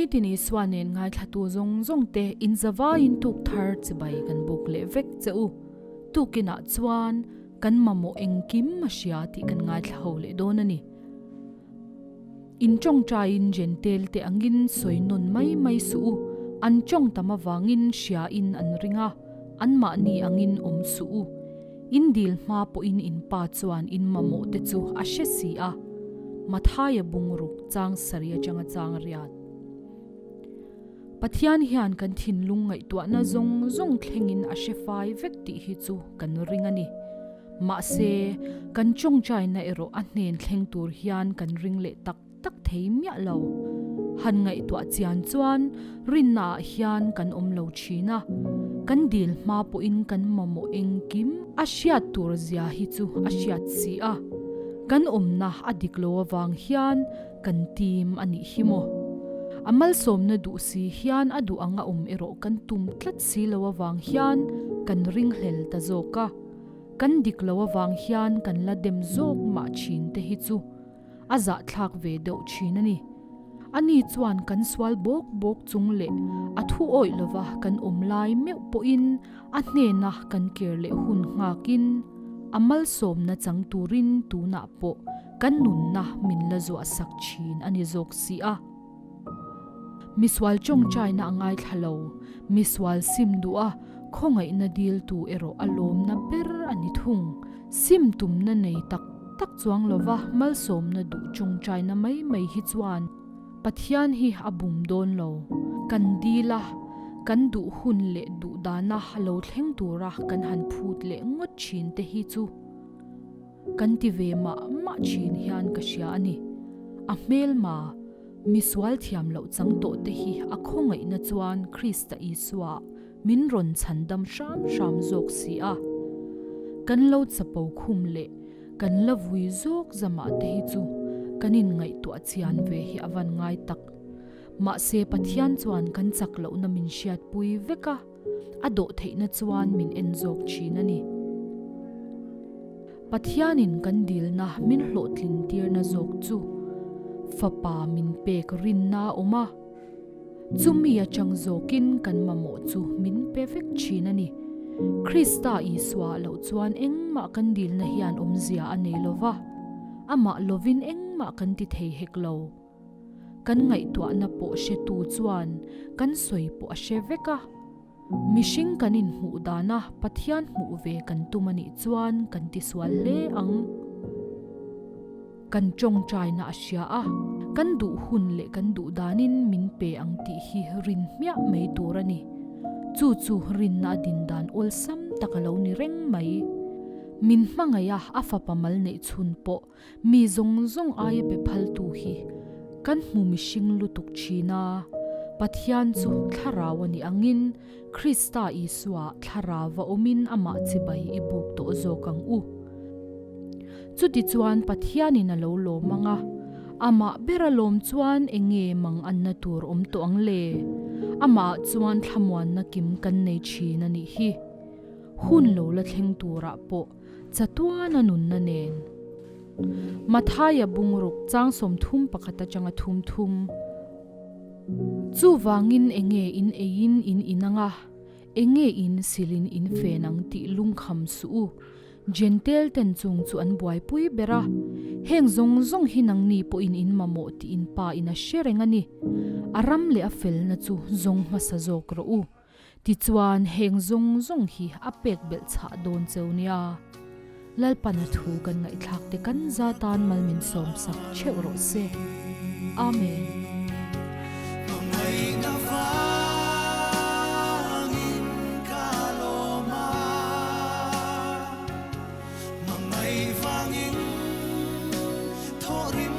Nitin Isua nen ngaithlatu zawng zawng te inzavaiin tuk thar chibai kan buk leh vek che u. Tukinah chuan kan mamawh engkim a hria tih kan ngaithla ho leh dawn a ni. In tawngtaiin Jentail te angin sawi nawn mai mai suh u, an tawng tam avangin hria in an ring a, anmahni angin awm suh u. In dil hma pawhin in pa chuan in mamawh te chu a hre si a. Mathaia bungruk chang sarih atanga chang riat. Pathian hian kan thinlung ngaihtuahna zawng zawng thlengin a hre fai vek tih hi chu kan ring a ni. Mahse, kan tawngtaina erawh a hnen thleng tur hian kan ring leh tak tak thei miah lo. Han ngaihtuah chian chuan rinnaah hian kan awm lo thin a, kan dil hma pawhin kan mamawh engkim a hriat tur zia hi chu a hriat si a. Kan awmna a dik lo avang hian kan tim a nih hi maw? A malsawmna duh si hian a duh anga awm erawh kan tum tlat si lo avang hian kan ringhlel ta zawk a. Kan dik lo avang hian kan la dem zawk mah thin te hi chu a zahthlak ve deuh thin a ni. Ani chuan kan sual bawk bawk chung leh a thu awih lova kan awm lai meuh pawhin a hnena kan ker leh hun nghakin a malsawmna chang turin tunah pawh kan nunna min la zuah sak thin a ni zawk si a. Misual tawngtaina a ngaithla lo, misual sim duh a, khawngaihna diltu erawh a lawmna ber a ni thung. Sim tumna nei tak tak chuang lova malsawmna duh tawngtaina mai mai hi chuan Pathian hi a bum dawn lo. Kan dil a, kan duh hun leh duh dana lo thleng tura kan han phut leh ngawt thin te hi chu Kan ti ve mah mah thin hian ka hria a ni. A hmelma, misual thiam loh chang tawh te hi a khawngaihna chuan Krista Isua min rawn chhandam hram hram zawk si a. Kan lo chapo khum leh kan la vui zawk zamah te hi chu kan inngaihtuah chian ve hi a van ngai tak. Mahse Pathian chuan kan chak lohna min hriatpui vek a. A dawh theihna chuan min en zawk thin a ni. Pathianin kan dilna min hlawhtlin tirna zawk chu Fapa min pek rinna a awm a, chumi atang zawkin kan mamawh chu min pe vek thin a ni. Krista Isua loh chuan engmah kan dilna hian awmzia a nei lo va, amah lovin engmah kan ti thei hek lo. Kan ngaihtuahna pawh hretu chuan kan sawi pawh a hre vek a. Mihring kan inhmuh dana Pathian hmuh ve kan tum a nih chuan kan tisual hle ang. Kan tawngtaina a hria a, kan duh hun leh kan duh danin min pe ang tih hi rin hmiah mai tur a ni. Chu chu rinna a din dan awlsam tak a lo ni reng mai. Min hmangaih a, a fapa mal neih chhun pawh Mi zawng zawng aia pe phaltu hi kan hmu mihring lutuk thin a, Pathian chu thlarau a nih angin Krista Isua thlarau va awmin amah chibai i buk tawh zawk ang u. Chutichuan Pathianin a lo lawm ang a, amah bera lawm chuan eng nge mang anna tur awm tawh ang le? Amahah chuan thlamuanna kim kan nei thin a nih hi. Hun lo la thleng turah pawh Chatuana nunna nen. Mathaia bungruk chang 31 atanga thum thum. Chuvangin enge in eiin in in anga, enge in silin in fen ang tih lungkham suh u. Jentail ten chung chu an buaipui ber a, heng zawng zawng hi nangni pawhin in mamawh tih in pa in a hre reng a ni. A ram leh a felna chu zawng hmasa zawk rawh u. Tichuan, heng zawng zawng hi a pek belh chhah dawn cheu nia. Lalpana thu kan ngaihthlak te kan za tan mal min sawmsak theuh rawh se. Amen. Hmangaihna vangin ka lawm a, hmangaih vangin thawh rim.